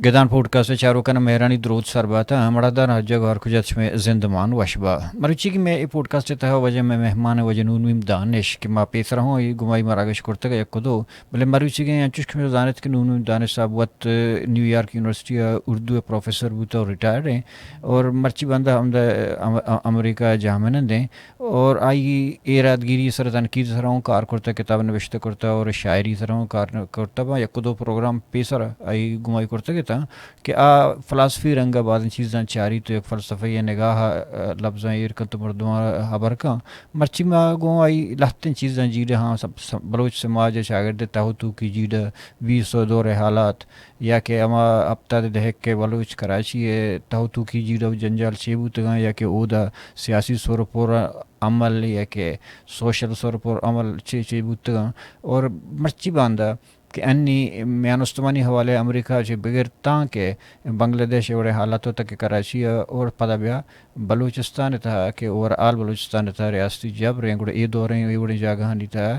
گدان پوڈکاسٹ ءِ چاروکاں مہرانی دروت سر بات ءُ ہمراہدار ہر جاگہ ہر کجا شمئے زندمان وش با۔ مروچی کہ مئے اے پوڈکاسٹ ءِ تہا واجہ مئے مہمان واجہ نور میم دانش کہ ما پیسرا ہوں اے گمائی مراگش کرتگ یک دو، بلے مروچی کہ انچوش کہ شما زانت کہ نور میم دانش صاحب وت نیویارک یونیورسٹی ءَ اردو ءِ پروفیسر بوتا اور ریٹائرڈ ہیں اور مرچی باندا ہمدا ام-، ام-، امریکہ ءَ جہمنند ہیں۔ اور آئی ایرادگیری سر تنقید سر ہوں کار کرتا، کتاب نوشتہ کرتا اور شاعری سر ہوں کار کرتا۔ با یک دو پروگرام پیسر آئی گمائی کرتا کہ تا کہ آ فلاسفی رنگ ءَ بازیں چیزاں چاری تو یک فلسفہ ءِ نگاہ ءَ لبزاں ایر کنت مردماں ہبر کن۔ مرچی ما گوں آئی لہتیں چیزاں جیڑہ ہاں سب، سب، بلوچ سماج ءِ چاگرد ءِ تہ و توکی جیڑہ، بیست ءِ دور ءِ حالات، یا کہ ہما ہپتاد ءِ دہک ءِ بلوچ کراچی ءِ تہ و توکی جیڑہ و جنجال چے بوتگاں، یا کہ اودا سیاسی سر پر عمل یا کہ سوشل سر پر عمل چے چے بوتگاں، اور مرچی باندا کہ انی میان استمانی حوالے امریکہ چہ بگر تاں کہ بنگلہ دیش ءِ وڑیں حالاتوں تک کراچی ءَ اور پدا بیا بلوچستان ءِ تہا کہ اوور آل بلوچستان ءِ تہا ریاستی جبر ایں، گڑا اے دور ایں، اے وڑیں جاگہانی تہا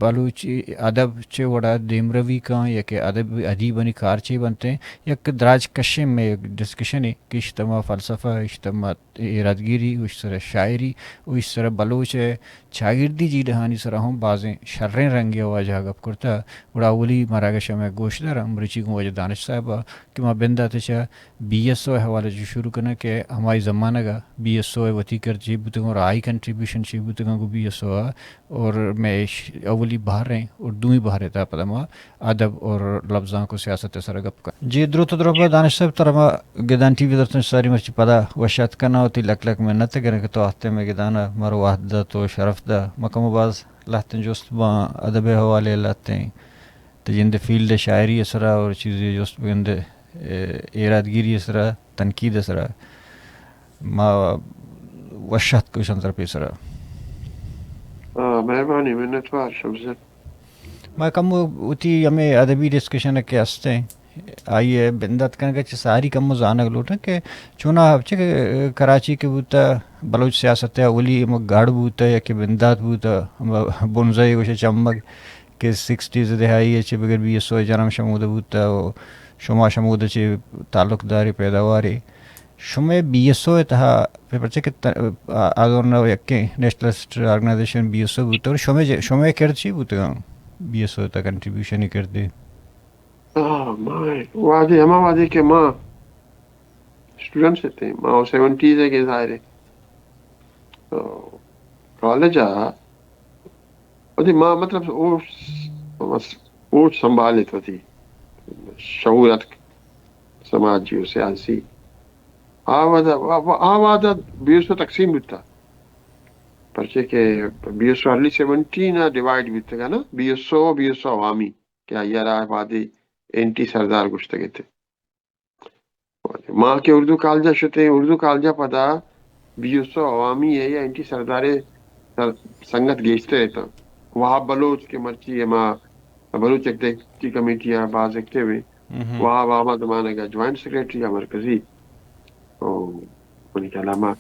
بلوچی ادب چے وڑا دیمروی کن یا کہ ادب، ادیبانی کار چے بنت ایں، یک دراج کشیں مئے ڈسکشنے کہ اشتما فلسفہ، اشتما ایرادگیری، و اشی سرا شاعری، و اشی سرا بلوچ ءِ چاگردی جیڑہانی سرا ہم بازیں شریں رنگے ءَ واجہ ءَ گپ کرتہ۔ گڑا اولی مراگش ءَ مئے گوشدار مرچی گوں واجہ دانش صاحب ءَ کہ ما بندات ءَ چہ بی ایس او ءِ حوالہ چہ شروع کناں کہ ہمائی زمانگ ءَ بی ایس او ءِ وتی کرد چی بوتگاں اور آئی کنٹریبیوشن چی بوتگاں گوں بی ایس او ءَ، اور مئے ش-، اولی بہر ایں اور دومی بہر ءِ تہا پدا ما ادب اور لبزانک و سیاست ءِ سرا گپ کن۔ جی، دروت و درہبا دانش صاحب، ترا ما گدان ٹی وی درتن ساری مرچی پدا وش آتک کناں، وتی لک لک منت گراں کہ تو آہتے مئے گدان ءَ مارا وہد دات و شرف دات۔ ما کمو باز لہتیں جست باں ادب ءِ حوالے ءَ، لہتیں تئی جند فیلڈ ءِ شاعری ءِ سرا اور چیزے جست بگندے، اے، ایرادگیری ءِ سرا، تنقید ءِ سرا۔ ما وش آتک گوشاں ترا پیسرا۔ آ، مہربانی، منتوار شمزن۔ ما کمو وتی ہمے ادبی ڈسکشن کہ ہستیں، آئی ءِ بندات کنگ ءَ چہ ساری کمو زانگ لوٹاں کہ چونا ہرچی کہ کراچی کہ بوتا، بلوچ سیاست ءِ اولی ہمو گڑ بوتا یا کہ بندات بوتا، ہما بنزہ ءَ گوشے چمگ کہ سکسٹیز ءِ دہائی ءَ چہ بگر بی ایس او ءِ جنم شمودا بوتا و شما شمودا چہ تعلق دارے، پیداوارے۔ شمئے بی ایس او ءِ تہا، پہ پرچہ کہ ت-، آ، آ دور ءَ یکیں nationalist organisation B S O بوتگ، شمئے ج-، شمئے کرد چی بوتگاں؟ بی ایس او ءِ تہا کنٹریبیوشن ءِ کردے؟ آ، ما وہدے، ہما وہدے کہ ما اسٹوڈنٹس اتیں، ما سیونٹیز ءَ کہ ظاہر ہے، تو کالج ءَ وتی ما، مطلب، اوش، بس، اوش سنبھالیت وتی شعور اتک سماجی و سیاسی۔ آ وہدا، آ وہدا بی ایس او تقسیم بوتا۔ پرچے کہ be S O early seventeen ءَ ڈیوائیڈ بوتگا نا، be S O, be S او عوامی، کہ آئی ءَ را وہدے اینٹی سردار گوشتگ ات۔ ما کہ اردو کالج ءَ شتیں، اردو کالج ءَ پدا بی ایس او عوامی ءِ یا اینٹی سردار ءِ سر-، سنگت گیشتر اتاں۔ وہاب بلوچ کہ مرچی ہما بلوچ ایکٹیویٹی کمیٹی ءَ باز ایکٹیو ایں۔ وہاب ہما زمانگ ءَ جوائنٹ سیکرٹری ءَ مرکزی۔ او منی خیال ءَ ہما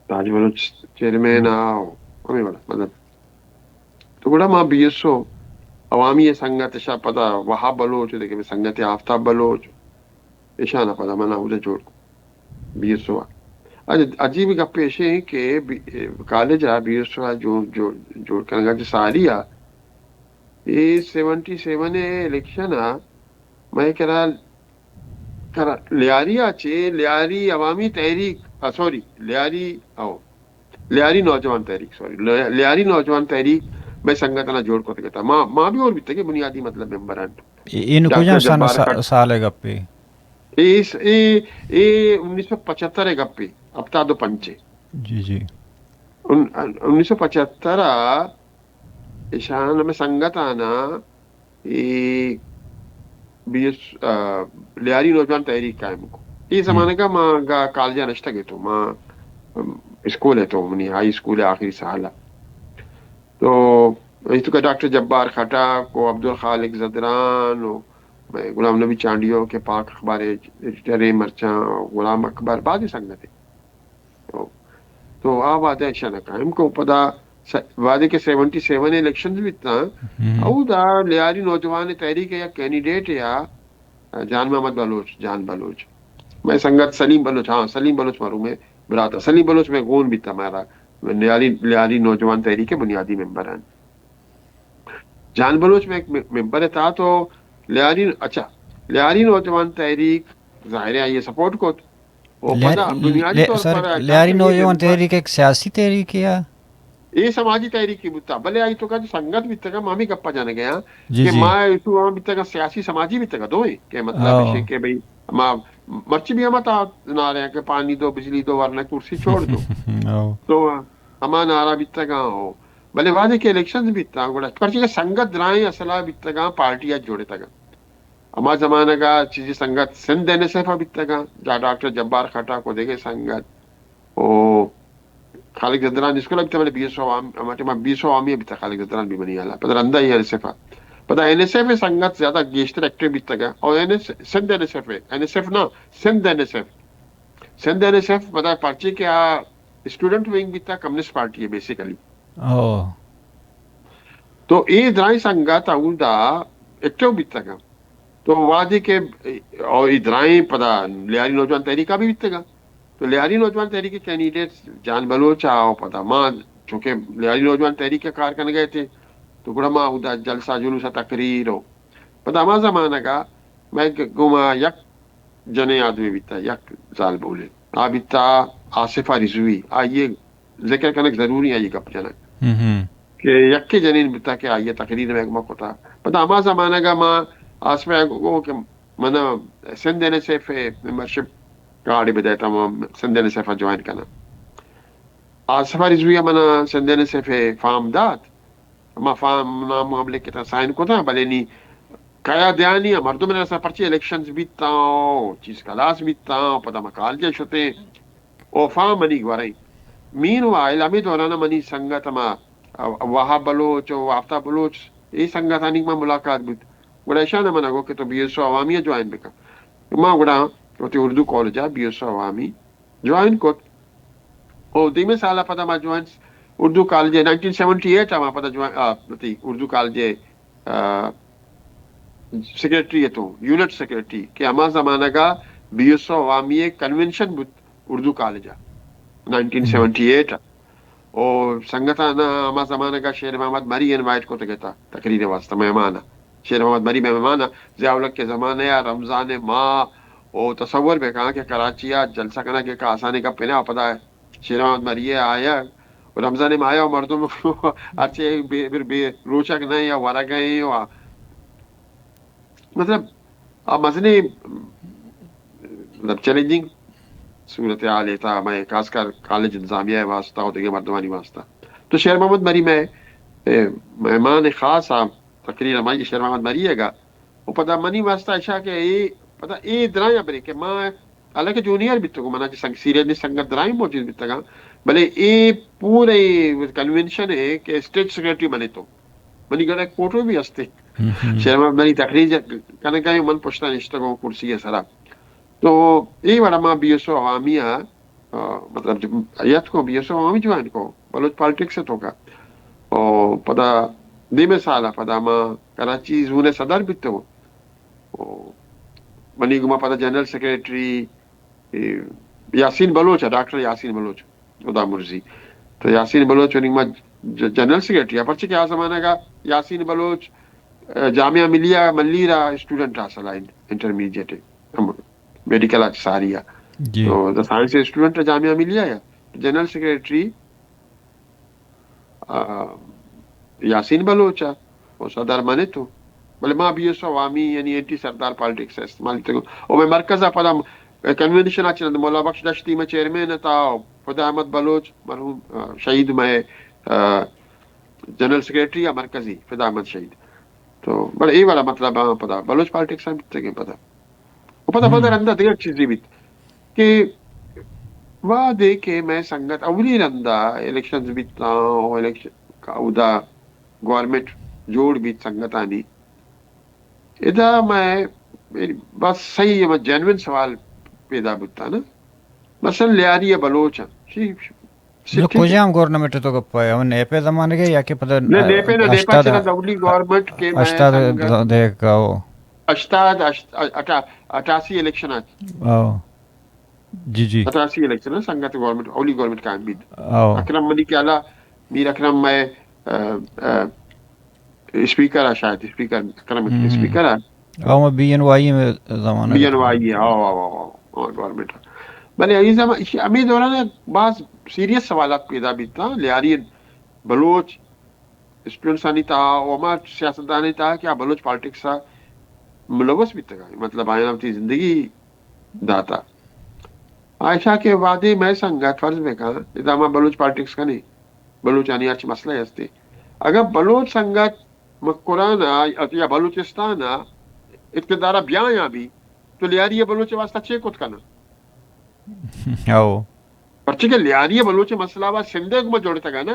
تاج بلوچ چیئرمین ءَ او ہمے وڑا مطلب۔ تو گڑا ما بی ایس او عوامی ءِ سنگت ءَ شہ پدا وہاب بلوچ ءُ دگہ سنگت آفتاب بلوچ، ایشاں پدا من اودا جوڑ کت، بی ایس او ءَ۔ اج-، عجیب گپ ایش ایں کہ بی-، کالج ءَ بی ایس او ءَ جوڑ، جوڑ، جوڑ کنگ ءَ چہ ساری ءَ، اے سیونٹی سیون ءِ الیکشن ءَ مئے کرا، کرا لیاری ءَ چہ لیاری عوامی تحریک، آ، سوری، لیاری، او، لیاری نوجوان تحریک، سوری، لیا-، لیاری نوجوان تحریک مئے سنگتاں جوڑ کتگ ات۔ ما، ما بھی اور بیتگیں بنیادی مطلب ممبر انت۔ اے، اے نو ڈاکٹر کجام سن جبار سا-، کٹ۔ سال ءِ گپے؟ اے س-، اے، اے انیس سو پچہتر ءِ گپے، ہپتاد و پنچ ءِ۔ جی، جی۔ ان-، انیس سو پچہتر ءَ ایشان ہمے سنگتانا اے بی ایس، آ، لیاری نوجوان تحریک قائم کو۔ اے زمانگا ما گا کالجا نشتگ اتوں، ما، ام، اسکول اتوں، منی ہائی اسکول آخری سال ءَ۔ تو ایتکا ڈاکٹر جبار خٹک و عبدالخالق زدران و غلام نبی چانڈیو کہ پاک اخبار ایڈیٹر ایں مرچاں، غلام اکبر، بازیں سنگت ایں۔ تو، تو آ وہدے ایشاں قائم کو۔ پدا س-، وہدے کہ سیونٹی سیون الیکشنز بیتاں، اودا لیاری نوجوان تحریک ءِ یک کینڈیڈیٹ یا جان محمد بلوچ، جان بلوچ، مئے سنگت سلیم بلوچ، ہاں، سلیم بلوچ مرحوم ءِ برات، سلیم بلوچ مئے گون بیتا، مارا لیاری، لیاری نوجوان تحریک ءِ بنیادی ممبر انت۔ جان بلوچ مئے ممبر ءِ تھا تو لیاری، اچھا، لیاری نوجوان تحریک ظاہر ہے آئی ءَ سپورٹ کت۔ او لیاری، پدا بنیادی لے-، طور سر، پر لیاری نوجوان تحریک ایک سیاسی تحریک ہے؟ اے سماجی تحریکے بوتا، بلے آئی توکا جو سنگت بیتگا، ما ہمے گپا جنگا آں جی، کہ جی۔ ما ایشو ہم بیتگا، سیاسی سماجی بیتگا دوئیں، کہ مطلب او۔ ایشے کہ بھئی ما مرچی بھی ہما تا نعرہ کہ پانی دو، بجلی دو، ورنہ کرسی چھوڑ دو۔ او۔ تو ہما نعرہ بیتگا ہو۔ بلے وہدے کہ الیکشنز بیتا، گڑا پرچہ کہ سنگت درائیں اصلا بیتگا، پارٹی ءَ جوڑتگا۔ ہما زمانگا چیزی سنگت سندھ این ایس ایف ءَ بیتگا، جا ڈاکٹر جبار خٹک و دگہ سنگت۔ او خالق زدران اسکول بیتا، بلے بی ایس او عوام-، ہما ٹائما بی ایس او عوامی بیتا، خالق زدران بھی منی حالا۔ پدا رندا این ایس ایف ءَ۔ پدا این ایس ایف ءِ سنگت زیادہ گیشتر ایکٹیو بیتگا۔ او N S, Sindh N S F ءَ، این ایس ایف نا، Sindh N S F. Sindh N S F پدا پرچے کہ آ اسٹوڈنٹ ونگ بیتا کمیونسٹ پارٹی ءِ بیسیکلی۔ او۔ تو اے درائیں سنگت اودا ایکٹیو بیتگا۔ تو وہدے کہ او اے درائیں پدا لیاری نوجوان تحریک ءَ بھی بیتگا۔ تو لیاری نوجوان تحریک ءِ کینڈیڈیٹ جان بلوچ ءَ، او پدا ما چونکہ لیاری نوجوان تحریک ءِ کار کنگا اتیں، تو گڑا ما اودا جلسہ جلوس ءُ تقریر و پدا ہما زمانگا مئے گ-، گوما یک جنیں آدمی بیتا، یک زالبولے۔ آ بیتا آصفہ رضوی، آئی ءِ ذکر کنگ ضروری، آئی ءِ گپ جنگ۔ ہم ہم۔ کہ یکے جنین بیتا کہ آئی ءَ تقریر مئے گوما کتا۔ پدا ہما زمانگا ما آصفہ ءَ گو کہ من سندھ این ایس ایف ءِ ممبرشپ کارڈ بدئے تا ما سندھ این ایس ایف ءَ جوائن کناں۔ آصفہ رضوی ءَ منا سندھ این ایس ایف ءِ فارم دات۔ ما فارم نام ہم لکھتا، سائن کتا، بلے نی کیا دیانی ءَ مردم رسا، پرچے الیکشنز بیتا، او چیز کلاس بیتا، پدا ما کالج ءَ شتیں، او فارم منی گوریں۔ مین وائل ہمے دوران منی سنگت ہما وہاب بلوچ و آفتاب بلوچ، اے سنگتانی ما ملاقات بوت۔ گڑا ایشان من گو کہ تو بی ایس او عوامی ءَ جوائن بکن۔ ما گڑا وتی اردو کالج ءَ بی ایس او عوامی جوائن کت۔ او دیمے سال ءَ پدا ما جوائن اردو کالج ءَ، نائنٹین سیونٹی ایٹ ءَ ما پدا جوائن، آ، وتی اردو کالج ءَ، آ، سیکرٹری اتوں، یونٹ سیکرٹری، کہ ہما زمانگ ءَ بی ایس او عوامی ءِ کنونشن بوت اردو کالج ءَ، نائنٹین سیونٹی ایٹ ءَ۔ او سنگتاں ہما زمانگ ءَ شیر محمد مری انوائٹ کتگ ات تقریر ءِ واستہ مہمان ءَ۔ شیر محمد مری مئے مہمان ءَ، ضیاء الحق ءِ زمانہ ءَ رمضان ءِ ماہ، او تصور بہ کن کہ کراچی ءَ جلسہ کنگ یک آسانیں گپے نہ ات۔ پدا شیر محمد مری ءِ آیگ، رمضان ءِ ماہ ءَ مردم ہرچے بے، بے، بے روچگ نہ یا ورگ ءَ یا، مطلب، آ مزنیں، مطلب، چیلنجنگ صورتحال ءِ تھا مئے خاص کر کالج انتظامیہ ءِ واستہ و دگہ مردمانی واستہ۔ تو شیر محمد مری مئے، اے، مہمان خاص ءَ، تقریر ہمائی کہ شیر محمد مری ءَ گا۔ و پدا منی واستہ اشا کہ اے، پدا اے درائیں ہبرے کہ ما حالانکہ جونیئر بیتگوں، منا چہ سنگ-، سینئر نی سنگت درائیں موجود بیتگاں، بلے اے پورے کنونشن ءِ کہ اسٹیج سیکرٹری من اتوں۔ منی گڑا ایک فوٹو بھی ہستے۔ ہم، ہم۔ شیر محمد مری تقریر ج-، کنگ ءَ من پشتا نشتگوں کرسی ءِ سرا۔ تو اے وڑا ما بی ایس او عوامی ءَ، آ، مطلب، جو یتکو بی ایس او عوامی جوائن کو، بلوچ پالیٹکس ءِ توکا۔ او پدا دیمے سال ءَ پدا ما کراچی زون ءِ صدر بیتگوں۔ او منی گوما پدا جنرل سیکرٹری، اے، یاسین بلوچ ءَ، ڈاکٹر یاسین بلوچ، خدا مرزی۔ تو یاسین بلوچ ءَ نی ما ج-، جنرل سیکرٹری ءَ، پرچہ کہ آ زمانگ ءَ یاسین بلوچ، اے، جامعہ ملیہ ملیر ءَ اسٹوڈنٹ ءَ اصل ءَ ان-، انٹرمیڈیٹ ءَ، ہم، میڈیکل ءَ ساری ءَ۔ جی۔ تو دا سائنس اسٹوڈنٹ ءَ جامعہ ملیہ ءَ، جنرل سیکرٹری آ، یاسین بلوچ ءَ و صدر من اتوں۔ بلے ما بی ایس او عوامی، یعنی اینٹی سردار پالیٹکس ءَ استعمال اتگوں۔ و مئے مرکز ءَ پدا کنونشن ءَ چہ رند مولا بخش دشتی مئے چیئرمین اتاں، و فدا احمد بلوچ مرحوم، آ، شہید مئے، آ، جنرل سیکرٹری ءَ مرکزی فدا احمد شہید۔ تو بلے اے وڑا مطلب، آ، پدا بلوچ پالیٹکس ءَ بیتگیں پدا۔ و پدا، ہم۔ پدا رندا دگہ چیزے بیت کہ وہدے کہ مئے سنگت اولی رندا الیکشنز بیتاں و الیکشن اودا گورنمنٹ جوڑ بیت سنگتانی، ادا مئے بس صحیح، مئے جینوئن سوال پیدا بوتا نا۔ مثلاً لیاری ءِ بلوچ اَنت۔ شی-، شی-، جو ٹھیک ہے۔ کجام گورنمنٹ ءِ تو گپ ءَ ئے؟ ہمے نیپ ءِ زمانگ ءَ یا کہ پدا، نہ، نیپ ءِ نہ، نیپ ءَ ہشتاد، چہ رند اولی گورنمنٹ کہ مئے ہشتاد سنگت دہ ءَ کہ او۔ ہشتاد، ہشت-، اٹھا-، اٹھاسی الیکشن ات۔ آؤ۔ جی، جی۔ اٹھاسی الیکشن ءَ سنگت گورنمنٹ، اولی گورنمنٹ قائم بیت۔ آؤ۔ اکرم منی خیال ءَ، میر اکرم مئے، آ، آ، اسپیکر ءَ شاید، اسپیکر، اکرم ہم۔ اسپیکر ءَ۔ آؤ، بی این وائی ءِ زمانہ بی این وائی ءَ، آؤ، آؤ، آؤ، آؤ، آؤ، گورنمنٹ۔ بلے اے زمان-، اسی، ہمے دوران ءَ باز سیریس سوالات پیدا بیت، ہاں، لیاری بلوچ اسٹوڈنٹسانی تہا و ہما سیاستدانانی تہا کہ آ بلوچ پالیٹکس ءَ ملوث بیتگ، مطلب آیاں وتی زندگی داتا۔ آ ایشا کہ وہدے مئے سنگت فرض بکن، ادا ما بلوچ پالیٹکس کنیں، بلوچانی ہرچ مسئلہ ہستے، اگر بلوچ سنگت مکران ءَ یا بلوچستان ءَ اقتدار ءَ بیایاں بھی، تو لیاری ءِ بلوچ ءِ واسطہ چے کت کناں؟ او۔ پرچہ کہ لیاری ءِ بلوچ ءِ مسئلہ وا سندھ ءِ گوما جوڑتگ نا۔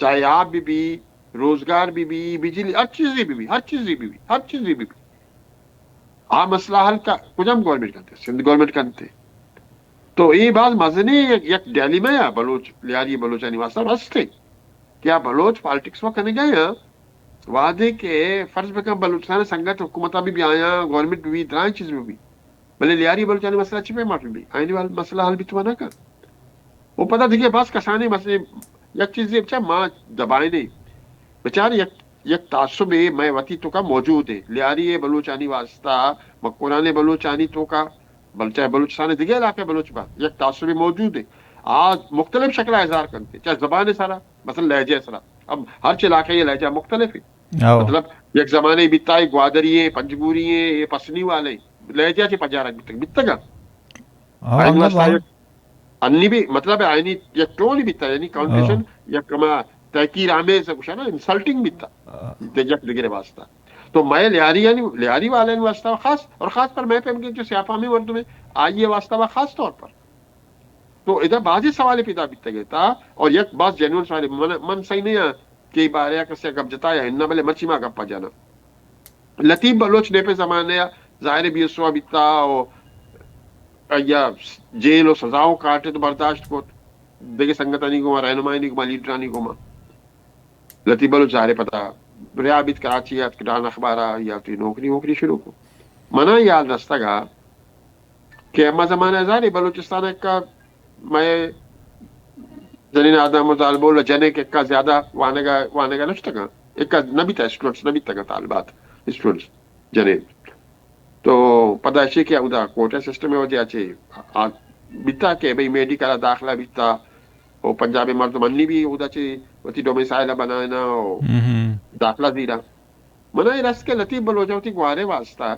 چاہے آپ بہ بی، روزگار بہ بی، بجلی، ہر چیزے بہ بی، ہر چیزے بہ بی، ہر چیزے بہ بی۔ آ مسئلہ حل کا-، کجام گورنمنٹ کنتے؟ سندھ گورنمنٹ کنتے۔ تو اے باز مزنیں یک، یک ڈیلیما یا بلوچ، لیاری بلوچانی واسطہ رستے کہ آ بلوچ پالیٹکس و کنگا یا وہدے کہ فرض بکن بلوچستان سنگت حکومت بھی بیایاں، گورنمنٹ بھی، درائیں چیز بھی۔ بلے لیاری بلوچانی مسئلہ چی پیما بی؟ آئینی وال مسئلہ حل بیت و نہ کن۔ و پدا دیگه باز کسانی مسئلہ، یک چیزی بچا ما دبائنے۔ بچار یک، یک تعصبے مئے وتی توکا موجود ہے۔ لیاری بلوچانی واسطہ، مکران بلوچانی توکا، بلچہ بلوچستان دیگه علاقے بلوچ با، یک تعصبے موجود ہے۔ آ مختلف شکل اظہار کنتے، چاہے زبان سرا، مثلاً لہجہ سرا۔ اب ہر چ علاقے یہ لہجہ مختلف ہے۔ او۔ مطلب، یک زمانے بیتا ہے گوادری ہے، پنجگوری ہے، یہ پسنی والے، لہجہ چی پجارک بیتگ، بیتگا۔ او، آئین نہ واسطہ با۔ یک انی بھی، مطلب، آئینی یک ٹون بیتا، یعنی کانٹیشن او۔ یک کما تحقیر آمیز ہے، کچھ ہے نا، انسلٹنگ بیتا۔ آ۔ دے یک دگرے واسطہ۔ تو مئے لیاری، یعنی لیاری والے واسطہ خاص، اور خاص پر مئے پیم کے جو سیاہ فہمی مردم ہے، آئیے واسطہ خاص طور پر۔ تو ادا بازی سوال پیدا بیتگ تا، اور یک باز جنون سوال، من، من صحیح نہیں ہے کہ بارے کسی گپ جتا یا نہ، بلے مرچی ما گپ جانا۔ لطیف بلوچ نے پہ زمانے ظاہر بی ایس او بیتا، او یا جیل و سزا و کاٹت و برداشت کت، دیگه سنگتانی گوما، رہنمایانی گوما، لیڈرانی گوما۔ لطیف بلوچ ظاہر پدا رہا بیت، کراچی ات، ڈان اخبارا یا تی نوکری ووکری شروع کو۔ منا یاد رستگا کہ ہما زمانہ ظاہر بلوچستان کا مئے جنین آدم و زالبول و جنک اکا زیادہ وانگا، وانگا نشتگاں۔ اکا نبیتا، اسٹوڈنٹس نبیتگاں، طالبات، اسٹوڈنٹس جنین۔ تو پدا اشی کہ اودا کوٹا سسٹم ہے، وجہ چے آ-، بیتا کہ بھئی میڈیکل داخلہ بیتا، و پنجابی مردم انی بھی اودا چے وتی ڈومیسائل بنائنا و ہم۔ داخلہ زیرا۔ منا یہ رس کہ لطیف بلوچ وتی گوارے واسطہ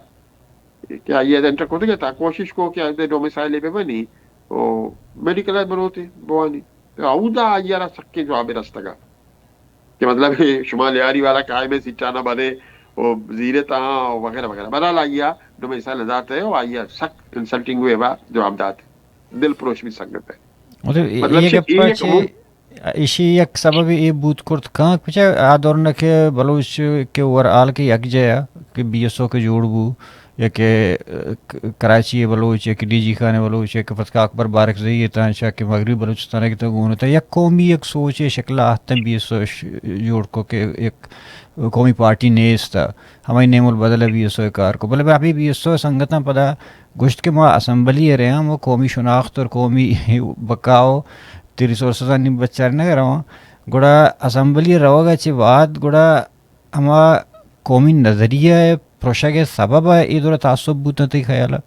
کہ آئی ءَ انٹر کتگ ات، کوشش کو کہ آئی ءَ ڈومیسائل بہ بنی، او میڈیکل ءَ بروت بوانی۔ تو اودا آئی ءَ را سکیں جواب رستگ ات کہ مطلب شما لیاری والا قائم سیٹانا بنے او زیرے تاں وغیرہ وغیرہ۔ بہرحال آئی ءَ ڈومیسائل دات ہے او آئی ءَ سک انسلٹنگ وے با جواب دات۔ دل پروش بھی سنگت ہے۔ مطلب، مطلب یہ چہ گپا اے چہ عموم ایشی یک سببے اے بوت کرت کنت، پچے آ دورنا کہ بلوچ کہ اوور آل کہ یک جایا کہ بی ایس او کہ جوڑ بو، یا کہ، ک-، کراچی بلوچ، یا کہ ڈی جی خان بلوچ، یا کہ پتکا اکبر بارکزئی تاں، چا کہ مغربی بلوچستان کہ تو گون تا، یک قومی یک سوچے شکل آہتن بی ایس او ش-، جوڑ کو کہ یک قومی پارٹی نیست، ہمائی نیم البدل بی ایس او کار کو۔ بلے ابھی بی ایس او سنگتاں پدا گوشت کہ ما اسمبلی ءَ رہاں، ما قومی شناخت اور قومی بقا و تی ریسورسز آنی بچار نہ رواں۔ گڑا اسمبلی ءَ روگ ءَ چہ بعد گڑا ہما قومی نظریہ ءِ پرشگ ءِ سبب ءَ اے دور تعصب بوتاں تئی خیال ءَ؟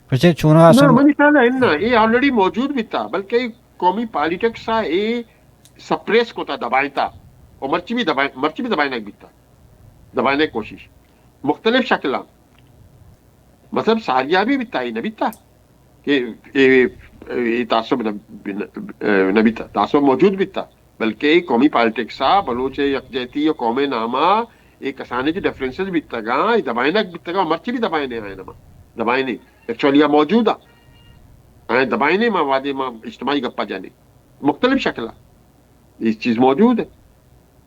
پرچہ چونا نہ، اسم- منی خیال ءَ اناں، اے آلریڈی موجود بیتا، بلکہ اے قومی پالیٹکس ءَ اے سپریس کتا، دبائینتا، و مرچی بھی دبائیں-، مرچی بھی دبائینگ بیتا، دبائینگ کوشش مختلف شکلاں۔ مطلب ساریا بھی بیتا، اے نہ بیتا کہ اے، اے تعصب نہ، نہ بیتا، تعصب موجود بیتا، بلکہ اے قومی پالیٹکس ءَ بلوچ یکجہتی و قوم ناما اے کسانی جو ڈفرنسز بیتگاں، اے دبائینگ بیتگاں، مرچی بھی دبائینے آئے نما، دبائینے ایکچولی موجود آ، آئے دبائینے ما وادے ما اجتماعی گپا جانے مختلف شکل اے چیز موجود ہے۔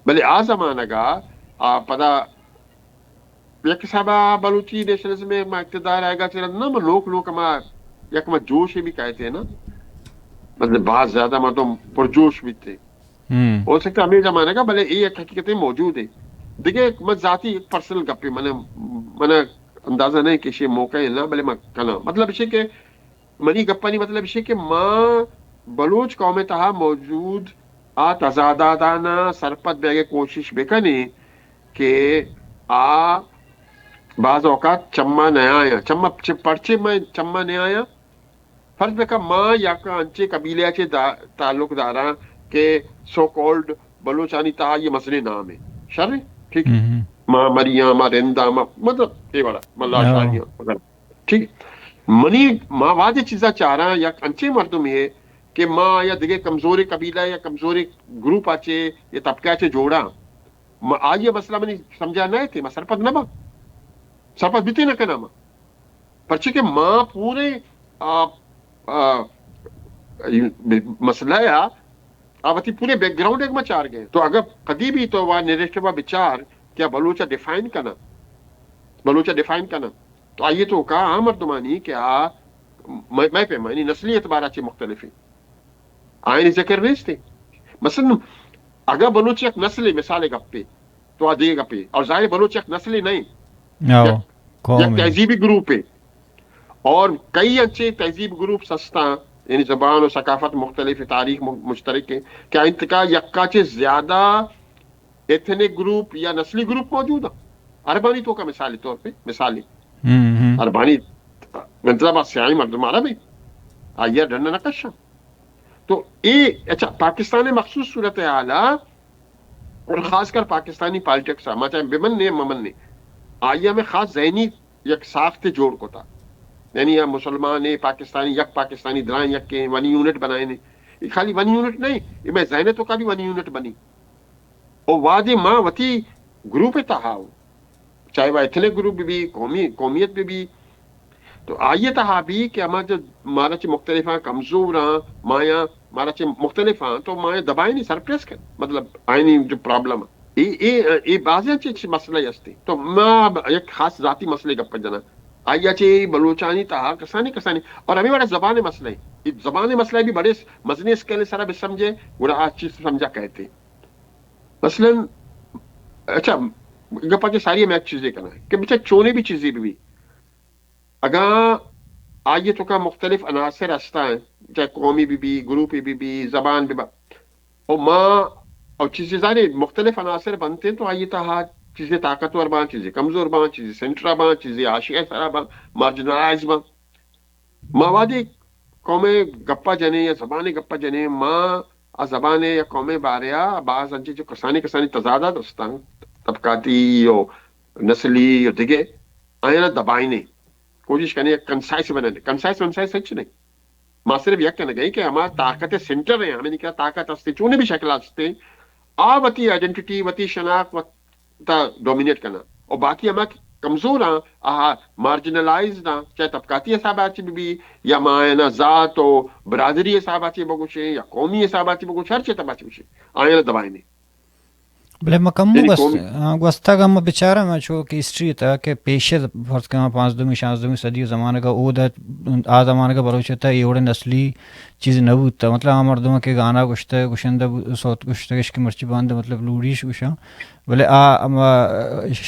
بلے آ زمانگا آ پدا یک حسابا بلوچی نیشنلزم ءِ ما اقتدار آئیگا چہ رند نہ، ما لوک لوک ما یک ما جوش بھی کہتے ہیں نا، مطلب بہت زیادہ مردم پرجوش بیتے۔ ہم۔ ہو سکتا ہمیں زمانہ کا، بلے یہ ایک حقیقت موجود ہے۔ دیکھیں، میں ذاتی ایک پرسنل گپے، من، من اندازہ نہ کہ شے موقع نہ، بلے ما کناں۔ مطلب شے کہ منی گپانی مطلب شے کہ ما بلوچ قوم تہا موجود آ تضاداتانا سرپد بیگے کوشش بکنیں کہ آ بعض اوقات چما نہ آیاں۔ چما چ-، پرچے میں چما نہ آیاں؟ فرض بکن ما یک انچیں قبیلے ء چہ دا-، تعلق داراں کہ سو کالڈ بلوچانی تہا یہ مسئلے نام ہے۔ شر ہے؟ ٹھیک ہے۔ ما مریاں، ما رنداں، ما مطلب اے وڑا، ما لاشاریاں وغیرہ۔ ٹھیک ہے۔ منی، ما واجہ چیزا چاراں، یک انچیں مردم ہے کہ ما یا دگہ کمزوریں قبیلہ یا کمزوریں گروپ آ چہ یا طبقہ آ چہ جوڑاں۔ ما آئی مسئلہ منی سمجھا نہ تے، ما سرپد نہ باں۔ سرپد بیتے نہ کناں ما۔ پرچے کہ ما پورے، آ، آ، مسئلہ یا آ وتی پورے بیک گراؤنڈ ایک ما چار گئے۔ تو اگر کدی بھی تو وا نیریٹو وا بچار کہ آ بلوچ ڈیفائن کنا، بلوچ ڈیفائن کنا، تو آئیے تو کا عام مردمانی کہ آ میں، میں پہ منی نسلی اعتبار چے مختلف ہیں۔ آئین ذکر نیست ہے۔ مثلاً اگر بلوچ یک نسل ہے، مثال گپے، تو آ دیگہ گپے۔ اور ظاہر ہے بلوچ یک نسل نہیں، یک، یک تہذیبی گروپ ہے۔ اور کئی انچے تہذیب گروپ ہستاں، یعنی زبان و ثقافت مختلف ہے، تاریخ م-، مشترک ہے، کہ انتقا یکا چے زیادہ ایتھنک گروپ یا نسلی گروپ موجود ہیں۔ عربانی تو کا مثال طور پہ، مثال ہے۔ عربانی مطلب آ سیاہیں مردم عرب ہیں۔ آئیہ ڈنڈ نہ کشاں۔ تو اے، اچھا، پاکستان مخصوص صورت حال آ اور خاص کر پاکستانی پالیٹکس آ، ما چاہے بمن نے ممن نے، آئی ہمیں خاص ذہنی یک ساخت جوڑ کتا۔ یعنی یا مسلمان ہے، پاکستانی، یک پاکستانی، درائیں یک کے ون یونٹ بنائے نے۔ یہ خالی ون یونٹ نہیں، یہ میں ذہن تو کا بھی ون یونٹ بنی۔ او وہدے ما وتی گروپ تہا ہوں، چاہے وہ ایتھنک گروپ بھی، قومی، قومیت بھی، بھی، تو آئیے تہا بھی کہ ہما جو مارا چے مختلف ہیں، کمزور ہیں، مایا مارا چے مختلف ہیں، تو مایا دبائیں نہیں، سرپریس کر، مطلب آئینی جو پرابلم ہے، اے، اے، اے بازیں چے، چے مسئلہ ہستی۔ تو ما اب یک خاص ذاتی مسئلے گپ جنا۔ آئیا چے بلوچانی تہا کسانی کسانی، اور ہمیں بڑا زبان مسئلہ ہے۔ اے زبان مسئلہ بھی بڑے مزنی اسکیل سرا بسمجھے، گڑا آ چیز سمجھا کہتے۔ مثلاً، اچھا، گپا چے ساری میں ایک چیزے کنا کہ بچا چونے بھی چیزے بھی، اگاں آئی تو کا مختلف عناصر ہستا ہیں، چاہے قومی بھی بھی، گروپی بھی بھی، زبان بھی با، او ما، او چیزے ظاہر ہے مختلف عناصر بنتے تو آئی تہا چیزے طاقتور باں، چیزے کمزور باں، چیزے سینٹرا باں، چیزے حاشیہ سرا باں، مارجنلائز باں۔ ما وہدے قوم گپا جنے یا زبان گپا جنے، ما آ زبان یا قوم بارے آ باز انچے جو کسانی کسانی تضادات استان، طبقاتی و نسلی و دگہ، آیانا دبائینے، کوشش کنے یک کنسائس بننے۔ کنسائس ونسائس ہچ نہیں۔ ما صرف یک کنگے کہ ہما طاقت سینٹر ہیں، ہمیں نکلا طاقت ہستے، چونے بھی شکل ہستے، آ وتی آئیڈینٹیٹی، وتی شناخت، وت تا ڈومینیٹ کناں۔ اور باقی ہما کہ کمزور ہاں، آہا مارجنلائزڈ ہاں، چاہے طبقاتی حساب آچ بھی بھی، یا ماں نا ذات و برادری حساب آچ بگوشیں، یا قومی حساب آچ بگوشیں، ہر چیز آچ بگوشیں، آیاں دبائینے۔ بلے ما کمو یعنی گوست-، قومی آ، گوستگ ہم بچاراں، ما چو کہ ہسٹری تا کہ پیش از فرض کنا پانزدہمی، شانزدہمی صدی زمانگا، او دا، آ زمانگا بلوچ تا اے وڑ نسلی چیز نہ بوتا۔ مطلب، آ مردم کہ گانا گوشتہ، گوشندہ بو-، سوت گوشتگش کہ مرچی باندہ، مطلب، لوڑیش گوشاں۔ بلے آ ہما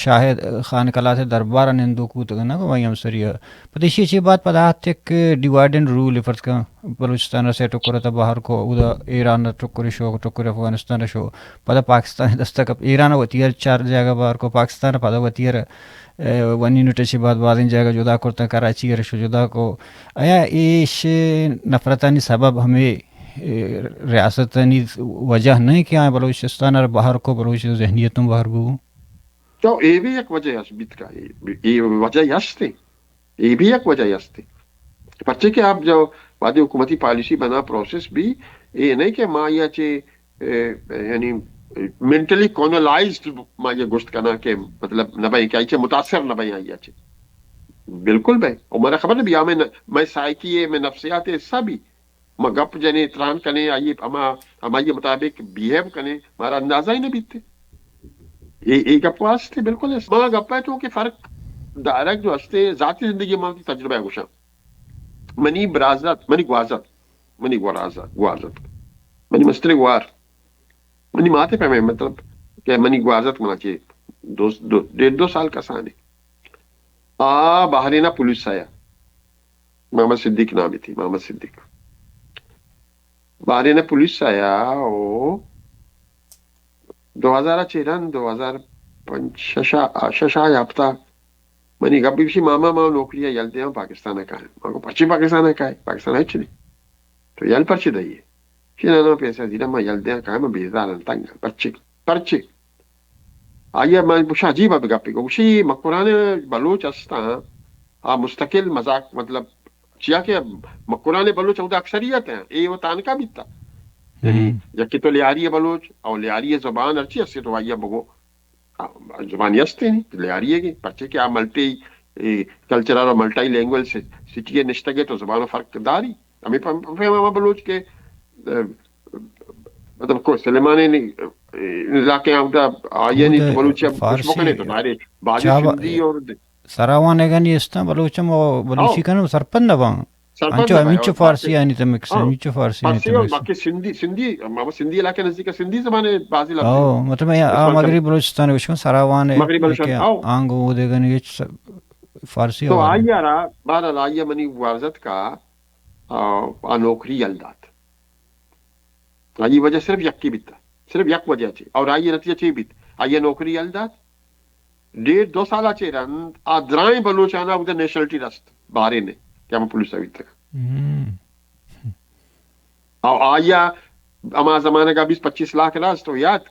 شاہ خان کلات دربار ء نندوک بوتگ نہ، گوں آئی ہمسری ء۔ پد ایشی چہ بعد پدا آتک ڈیوائیڈ اینڈ رول، فرض کن بلوچستان ء سے ٹکر ء تہ بہر کو، اودا ایران ء ٹکر شو، ٹکر افغانستان شو، پدا پاکستان ء دست ء کپ، ایران ء وتی ء چار جاگہ بہر کو، پاکستان ء پدا وتی ء، ء، ون یونٹ ء چہ بعد بازیں جاگہ جدا کرتن، کراچی ء شو جدا کو۔ آیا ایش نفرتانی سبب ہمے اے، ریاستانی وجہ نہ کہ آ بلوچستان ء بہر کو، بلوچ ذہنیت ہم بہر بو۔ تو اے بھی یک وجہ است بیت کا، اے، اے وجہ است، اے بھی یک وجہ است۔ پرچے کہ آپ جو وہدے حکومتی پالیسی بنا پروسیس بھی اے نہیں کہ ما یا چے، اے، یعنی مینٹلی کالونائزڈ ما یہ گوشت کنا کہ مطلب نہ بھائی کہ آئی چے متاثر نہ بھائی آئی چے۔ بالکل بھائی، اور میرا خبر نہیں بھی ہمیں ن-، میں سائیکی ہے، میں نفسیات ہے، حصہ بھی ما گپ جنے، تران کنے، آئی ہما، ہمائی مطابق بیہیو کنے، مارا اندازہ ہی نہ بیتے۔ اے، اے گپ واسطے بالکل ہے۔ ما گپ ہے تو کہ فرق دارگ جو ہستے، ذاتی زندگی ما کی تجربہ ہے گوشاں۔ منی برازت، منی گوازت، منی گوازت، گوازت، منی مستر گوار، منی ماتے پہ میں مطلب کہ منی گوازت منا چے دو، دو، ڈیڑھ دو سال کسانے۔ آ بحرین ءَ پولیس آیا، محمد صدیق نام تھی، محمد صدیق۔ بحرین ءَ پولیس آیا او دو ہزار ءَ چیران، دو ہزار پنچ، شش ءَ، شش ءَ یا ہپت ءَ منی گپ بشی، ماما ما نوکری ءَ یل دیاں، پاکستان ءَ کائیں۔ ما گو پرچے پاکستان ءَ کائے؟ پاکستان ءَ ہچ نہیں۔ تو یل پرچے دئیے؟ چی نہ، نہ، پیسہ دینا، ما یل دیاں کائیں، ما بیزار آں، تنگ آں۔ پرچے؟ پرچے؟ آئی ءَ من گوشاں عجیب ءَ گپے گو، گوشی مکران بلوچ ہستاں، آ مستقل مذاق، مطلب، چیا کہ مکران بلوچ اودا اکثریت ہیں، اے وہ تانکا بیتا۔ یعنی، یکی تو لیاری بلوچ، او لیاری زبان ہرچی ہستی تو آئی ءَ بگو، آ، زبانی ہستی نہیں، لیاری ہے کہ، پرچے کہ آ ملٹی، اے، کلچرل اور ملٹی لینگویج سے، سٹی نشتگے تو زبان فرق داری۔ ہمیں پہم، پہم ہما بلوچ کے، اے، مطلب، کوہ سلیمان نے، اے، علاقے ہم دا، آئی نے تو بلوچی اب کچھ فارسی مکنے تو دارے، باجی چابا-، سندھی اور د-، سراوان اگانی استان بلوچ ہم او بلوچی ہاں۔ کن سرپند نہ باں۔ سرپند انچو، نہ باں، ہمینچو اور فارسی فارسی، آنی تمک ہاں۔ سمینچو فارسی آنی فارسی اور تمک۔ باقی سندھی، سندھی، ہم سندھی علاقے نزدیک سندھی زبان ہے، بعضی لفظ ہاں، مطلب، آ مغربی بلوچستان وشکن سراوان ہے، مغربی بلوچستان، کہ ہاں۔ آنگو دے گنی ہچ س-، فارسی تو اور آئی آ را، بہرحال آئی منی وارزت کا، آ، آ نوکری یل دات۔ آئی وجہ صرف یکی بیتا، صرف یک وجہ چی، اور آئی نتیجہ چی بیت؟ آئی نوکری یل دات، ڈیڑھ دو سال چی رند، آ درائیں بلوچانا ادھر نیشنلٹی رست، بارے نے، کہ ہم پولیس بیت۔ ہم۔ او آئی ہما زمانہ کا بیس پچیس لاکھ رست و یات،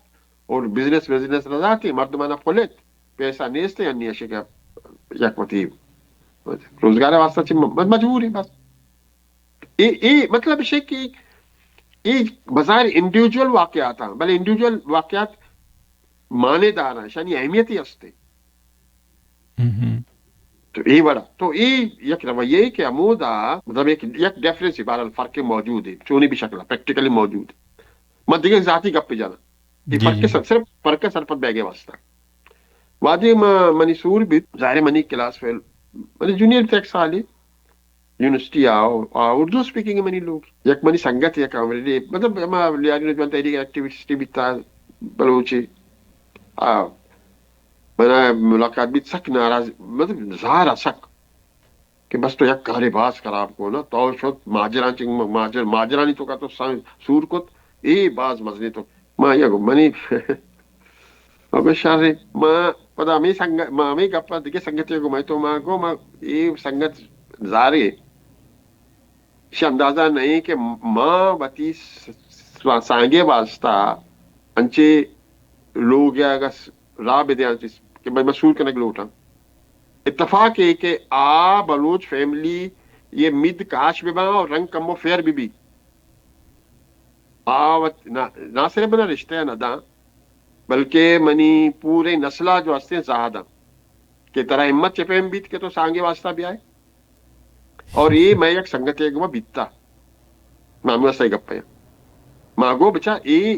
اور بزنس، بزنس رضاتی، مردمانا پھلت، پیسہ نیست، یعنی اشی کا یک وتی روزگار واسطہ چی م-، مجبور ہے بس۔ اے، اے مطلب اش کہ اے بظاہر انڈیویجول واقعات ہیں، بلے انڈیویجول واقعات معنی دار ہیں، شانی اہمیت ہی ہستے۔ ہم ہم۔ تو اے وڑا، تو اے یک رویہ ہے کہ ہمودا، مطلب، ایک، یک ڈیفرنس ہے، بہرحال فرق موجود ہے، چونی بھی شکل ہے، پریکٹیکلی موجود ہے۔ من دیگه ذاتی گپ جانا۔ اے جی، فرق جی۔ سر، صرف فرق سرپد بیگے واسطہ۔ وادی ما، منی سور بیت، ظاہر ہے منی کلاس فیل، منی جونیئر تک سالی، یونیورسٹی آ، آ، اردو اسپیکنگ منی لوگ۔ یک منی سنگت یک آمریڈی، مطلب، ہما لیاری نوجوان تحریک ایکٹیویسٹی بیتا بلوچی۔ آ، منا ملاقات بیت، سک ناراض، مطلب، زہر آ سک۔ کہ بس تو یک کارے باز خراب کو نا، تو شت ماجران چنگ، ماجر، ماجرانی تو کا تو سن-، سور کت، اے باز مزنی تو۔ ما یا گو منی ابے شر، ما پدا ہمیں سنگ-، ما ہمیں گپا دگہ سنگتے گو، میں تو ما گو، ما اے سنگت زارے، اش اندازہ نہیں کہ ما وتی س-، س-، سانگے واسطہ انچے لوگ یا اگس راہ بدیاں چیز کہ میں مسئول کنگ لوٹاں۔ اتفاق اے کہ آ بلوچ فیملی یہ مد کاش بہ باں اور رنگ کمو فیئر بہ بی۔ آ وت نہ، نہ صرف بنا رشتہ نہ داں، بلکہ منی پورے نسلہ جو ہستیں زاہ داں کہ ترا ہمت چہ پیم بیت کہ تو سانگے واسطہ بیائے۔ اور اے میں یک سنگتے گما بیتا۔ ما ہمے واسطہ گپ ء۔ ما گو بچا اے،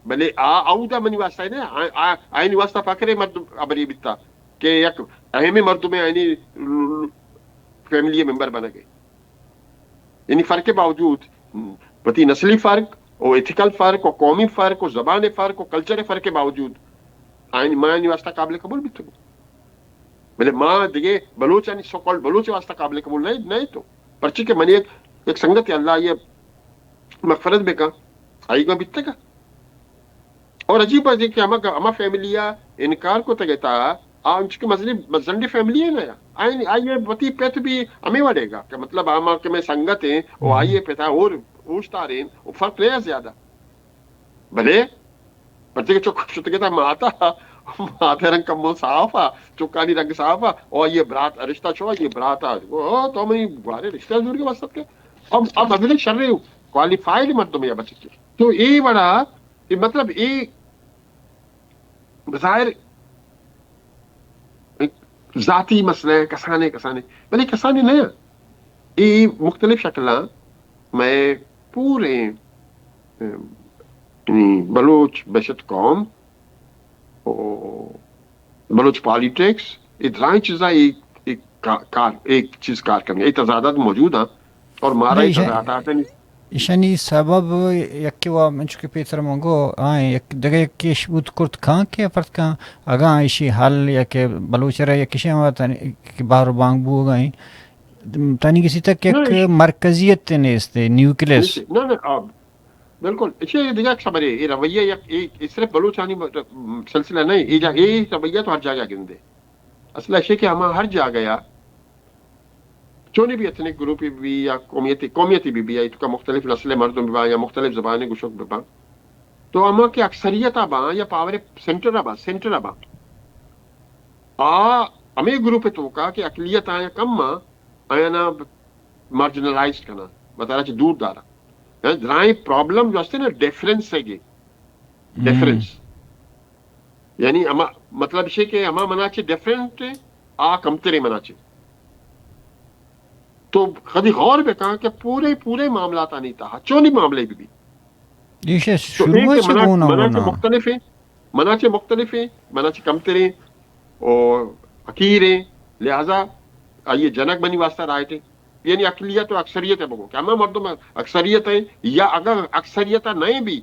بلے آ اودا منی واسطہ نہ، آ، آ، آئینی واسطہ فخرے مردم ابری بیتا کہ یک اہمیں مردمے آئینی ل-، ل-، فیملی ممبر بنگے۔ یعنی فرق باوجود، وتی نسلی فرق و ایتھیکل فرق و قومی فرق و زبان فرق و کلچر فرق باوجود، آئینی، ما آئینی واسطہ قابل قبول بیتگوں۔ بلے ما دگہ بلوچانی، سو کالڈ بلوچ واسطہ قابل قبول نہ، نہ تو۔ پرچی کہ منی یک، یک سنگت اللہ یہ مغفرت بکن، آئی گا بیتگا۔ اور عجیب بات یہ کہ ہما، ہما فیملی آ انکار کو تگے تا، آ انچو کہ مزنی، مزنڈی فیملی ہے نا یا۔ آئی، آئی وتی پت بھی ہمیں وڑے گا کہ مطلب ہما کہ میں سنگت ہیں، وہ آئی پتا اور اوشتاریں، وہ فرق نہیں ہے زیادہ۔ بلے پرچے کہ چک شتگے تا ماتا، ماتا رنگ کمو صاف آ، چکانی رنگ صاف آ، او یہ برات رشتہ چو، یہ برات آ، او تو منی گوارے رشتہ زور کے واسطے کے۔ اب، اب ابھی شر کوالیفائیڈ مردم یا بچے۔ تو اے وڑا، اے مطلب اے بظاہر ذاتی مسئلہ ہے، کسانے، کسانے، بلے کسانے نہ۔ اے مختلف شکلاں میں پورے، ام، یعنی بلوچ بشت قوم و بلوچ پالیٹکس، اے درائیں چیزاں ایک، ایک کا-، کار، ایک چیز کار کرنے، اے تضادات موجود ہیں اور مارا اے تضادات ہیں۔ ایشانی سبب یکے وا انچو کہ پیسر من گو، آئیں یک دگہ یکے اش بوت کرت کاں کہ فرض کاں اگاں ایشی حل یا کہ بلوچ را یک شے ہم تن کہ بہر بانگ بوگا ایں، تنی کسی تک یک نہ، ایش- مرکزیت نیست، نیوکلیس۔ ایش-، نہ، نہ، آ، بالکل۔ ایشی دگہ یک خبرے، اے رویہ یک، اے، اے صرف بلوچانی م-، سلسلہ نہیں، اے جا-، اے رویہ تو ہر جاگہ گندے۔ اصل ایشی کہ ہما ہر جاگہ یا چونی بھی ایتھنک گروپے بھی یا قومیتی، قومیتی بھی بھی، آئی توکا مختلف نسل مردم بباں یا مختلف زبان گوشگ بباں، تو ہما کہ اکثریت باں یا پاور سینٹر باں، سینٹر باں، آ ہمے گروپ توکا کہ اقلیت آیا کم آں، آیا نا مارجنلائز کنا، وتارا چہ دور دارا۔ یعنی درائیں پرابلم جو ہستے نا ڈیفرنس ہے گے، ہم۔ ڈیفرنس۔ یعنی ہما، مطلب شے کہ ہما منا چے ڈیفرنٹ آ کمتریں منا چے۔ تو کدی غور بکن کہ پورے، پورے معاملات آنی تہا چونی معاملے بھی بھی۔ ایشے تو شروع اے کہ چے منا، گونا منا چے گونا۔ مختلف ہیں، منا چے مختلف ہیں، منا چے کمتریں او حقیر ہیں، لہذا آئیے جنک بنی واسطہ رائٹ ہیں۔ یعنی اقلیت و اکثریت ہے بگو کہ ہما مردم اکثریت ہیں یا اگر اکثریت نہیں بھی،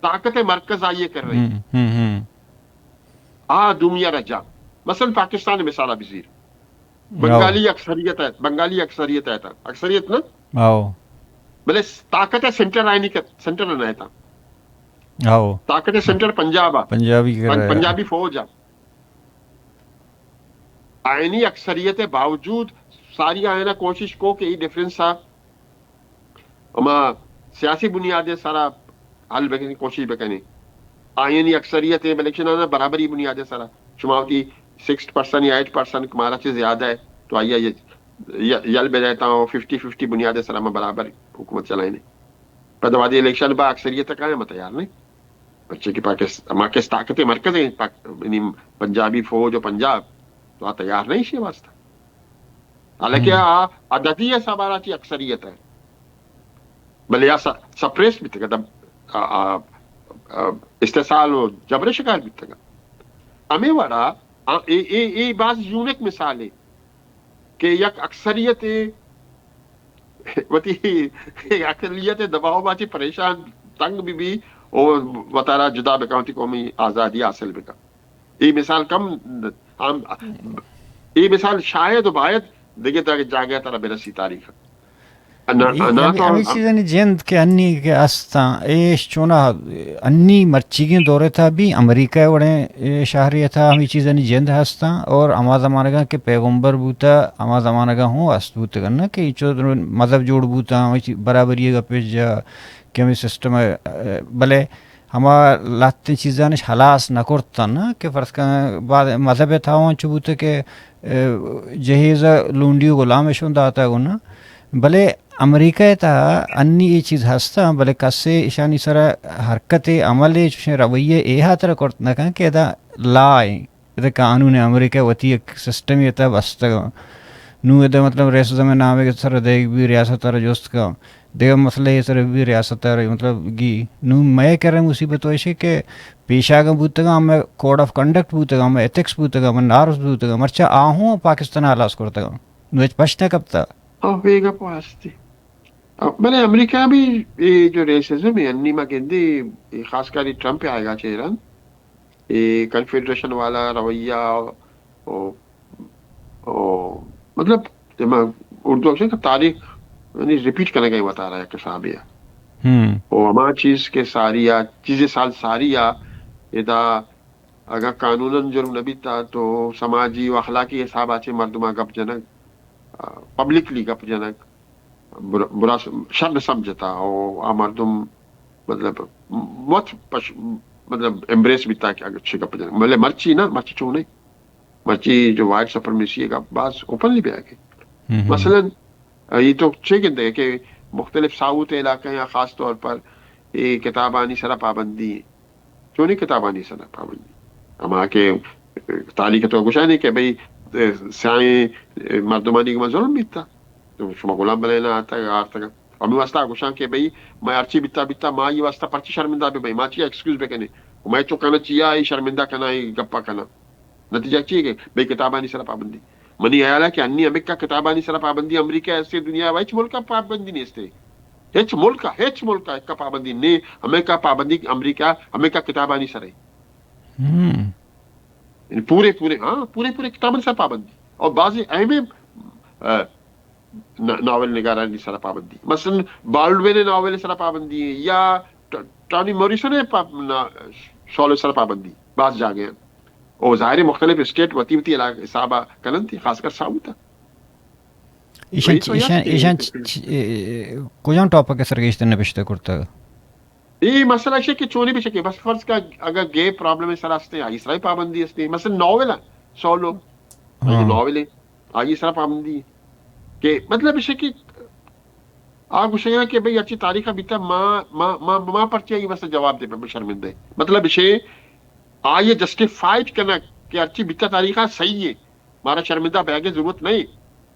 طاقت مرکز آئیے کر رہی۔ ہم، ہم، ہم۔ آ دنیا را جا۔ مثلاً پاکستان مثال بزیر۔ آؤ۔ بنگالی اکثریت ہے، بنگالی اکثریت ہے تا۔ اکثریت نا؟ آؤ۔ بلے طاقت سینٹر آئینی کت، سینٹر نہ ہے تا۔ آؤ۔ طاقت سینٹر پنجاب آ۔ پنجابی کر پن-، رہا ہے۔ پنجابی فوج آ۔ آئینی اکثریت باوجود ساری آئینہ کوشش کو کہ یہ ڈیفرنس آ ہما سیاسی بنیاد سرا حل بکنی، کوشش بکنی۔ آئینی اکثریت ہے، بلے چنا برابری بنیاد سرا۔ شما ہوتی سکس پرسن یا ایٹ پرسن مارا چے زیادہ ہے، تو آئیے یہ، یہ، یل بہ دیتا ہوں، ففٹی ففٹی بنیاد سرا ہم برابر حکومت چلائیں۔ پد وادی الیکشن با اکثریت کا ہے، ہم تیار نہیں۔ پرچے کہ پاکست-، ہما کس طاقت مرکز ہیں، پاک-، یعنی پنجابی فوج و پنجاب، تو آ تیار نہیں شے واسطہ۔ حالانکہ ہم۔ آ عددی حساب آ چی اکثریت ہے۔ بلے آ س-، سپریس بیتگ، دب-، آ، آ، آ، استحصال و جبر شکار بیتگ۔ ہمیں وڑا، آ، اے، اے، اے باز یونک مثال ہے کہ یک اکثریت وتی اقلیت دباؤ باچی پریشان تنگ بی بی او وتارا جدا بکن، وتی قومی آزادی حاصل بکن۔ اے مثال کم، ہم، اے مثال شاید و باید دگہ دگہ جاگہ ترا برسی تاریخ۔ انا-، اے، انا ہمے، تو ہمے ہم چیزانی جند کہ انی کہ استاں، ایش چونا انی مرچیگیں دور تھا بھی امریکہ وڑیں، اے، شہری تھا ہمے چیزانی جند ہستاں اور ہما زمانگاں کہ پیغمبر بوتا، ہما زمانگاں ہوں است بوتگن کہ چو مذہب جوڑ بوتا، ہمے چی-، برابری گپش جا کہ ہمے سسٹم ہے، بلے ہما لہتیں چیزانش ہلاس نہ کرتن کہ فرض کن بعد مذہب تھا ہوں چو بوتا کہ، اے، جہیز لونڈی و غلام شون داتا گنا، بلے امریکہ ءِ تہا انی اے چیز ہستاں، بلے کسے ایشانی سرا حرکت ءِ عمل ءِ چوشیں رویہ ءِ اے ہاترا کرت نہ کنت کہ ادا لا ایں، ادا قانون ءِ، امریکہ وتی یک سسٹمے ءِ تہا بستگ۔ نوں ادا مطلب ریسزم ءِ نامے ءِ سرا دئیگ بی، ریاست ءَ را جست کن، دگہ مسئلہ ءِ سرا بی، ریاست ءَ را مطلب گی۔ نوں مئے کرا مصیبت ایش کہ پیشاگاں بوتگاں، ہمے کوڈ آف کنڈکٹ بوتگاں، ہمے ایتھکس بوتگاں، ہمے نارمز بوتگاں، مرچا آ ہوں پاکستان ءَ ہلاس کرتگاں۔ نوں ہچ پشت نہ کپتا۔ آ، اے گپ ہستی۔ آ، بلے امریکہ بھی اے جو ریسزم ہے، انی ما گندی، اے خاص کر اے ٹرمپ آئیگا چہ ایران، اے کنفیڈریشن والا رویہ، او، او، مطلب، ما اردو اکثر کہ تاریخ، یعنی ریپیٹ کنگا وتارا یک حسابے۔ ہم۔ او ہما چیز کہ ساری آ، چیزے سال ساری آ، ادا اگاں قانوناً جرم نہ بیتا تو سماجی و اخلاقی حسابا چہ مردماں گپ جنگ، آ، پبلکلی گپ جنگ، بر-، برا س-، شر نہ سمجھتا او آ مردم مطلب وت پش-، مطلب ایمبریس بیتا کہ اگہ چہ گپ جنگ۔ بلے مرچی نہ، مرچی چو نہیں۔ مرچی جو وائٹ سپریمیسی ءِ گپ باز اوپنلی بیا کہ ہم ہم۔ مثلاً اے تو چے گندے کہ مختلف ساؤتھ علاقہ یا خاص طور پر اے کتابانی سرا پابندی ہے۔ چونیں کتابانی سرا پابندی؟ ہما کہ تاریخ تو گوشانی کہ بھئی، سیاہیں مردمانی گما ظلم بیتا، تو شما غلام بنائینا آتگ، آرتگ۔ ہمے واسطہ گوشان کہ بھئی، ما ہرچی بیتا، بیتا، ما اے واسطہ پرچی شرمندہ بہ بھئی، ما چیا ایکسکیوز بکنیں؟ و ما چکانا چیا اے شرمندہ کنا، اے گپا کنا؟ نتیجہ چی ہے کہ بھئی کتابانی سرا پابندی؟ منی خیال ہے کہ انی ہمکا کتابانی سرا پابندی امریکہ ایسے دنیا ءِ ہچ ملک پابندی نیستے۔ ہچ ملک ءَ، ہچ ملک ءَ ایک پابندی نے، ہمیں کا پابندی امریکہ، ہمیں کا کتابانی سر ہے۔ ہم۔ یعنی پورے، پورے، ہاں، پورے، پورے کتابانی سر پابندی۔ اور بعضی اہم، آ، ن-، ناول نگارانی سر پابندی۔ مثلاً بالڈوین ناول سر پابندی ہے یا ٹ-، ٹونی موریسن پا-، نا-، شول سر پابندی۔ بعض جاگہ ہیں۔ او ظاہر ہے مختلف اسٹیٹ وتی وتی علاقہ حساب کنن تھی، خاص کر ساؤتھ۔ ایشان وہی چ-، تو یاد ایشان، کہ ایشان چ-، چ-، اے، کجام ٹاپک سر گیشتر نبشتہ کرتا؟ اے مسئلہ ہے کہ چونی بچکے، بس فرض کا اگر گے پرابلم سر ہستے، آئی سر پابندی ہستے۔ مثلاً ناول ہے، سولو، ہاں۔ ناول ہے، آئی سر پابندی کہ مطلب ہے کہ آ گوشگا کہ بھئی ہرچی تاریخ بیتا ما، ما، ما، ما پرچے آئی واسطے جواب دے پہ شرمندہ ہے۔ مطلب ہے آئی جسٹیفائیڈ کرنا کہ ہرچی بیتا تاریخ صحیح ہے، مارا شرمندہ بیگے ضرورت نہیں۔